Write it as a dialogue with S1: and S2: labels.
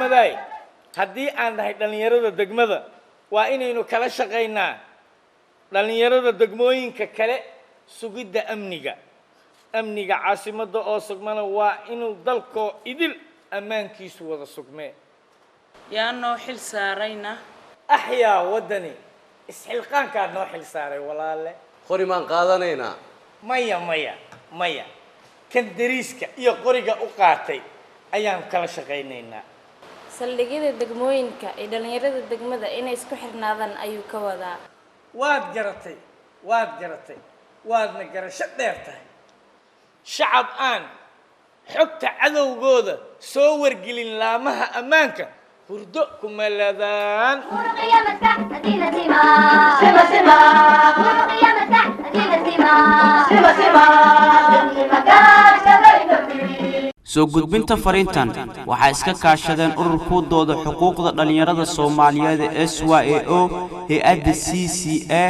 S1: Degmadaay, haddii aan nahay dhallinyarada degmada, waa inaynu kala shaqaynaa dhallinyarada degmooyinka kale sugidda amniga. Amniga caasimadda oo sugmana waa inuu dalkoo idil ammaankiisu wada sugmee.
S2: Yaa noo xil saarayna?
S1: Axyaa waddani isxilqaankaa noo xil saaray, walaale.
S3: Qori maan qaadanaynaa?
S1: Maya, maya, maya, kan dariiska iyo qoriga u qaatay ayaan kala shaqaynaynaa.
S4: Saldhigyada degmooyinka iyo dhallinyarada degmada inay isku xirnaadaan ayuu ka wadaa.
S1: Waad garatay, waad garatay, waadna garasho dheer tahay. Shacab aan xogta cadowgooda soo wargelin laamaha ammaanka hurdo kuma ladaan.
S5: Soo gudbinta fariintan waxaa iska kaashadeen ururkuu dooda xuquuqda dhallinyarada Soomaaliyeed ee SYAO, hay-adda CCA.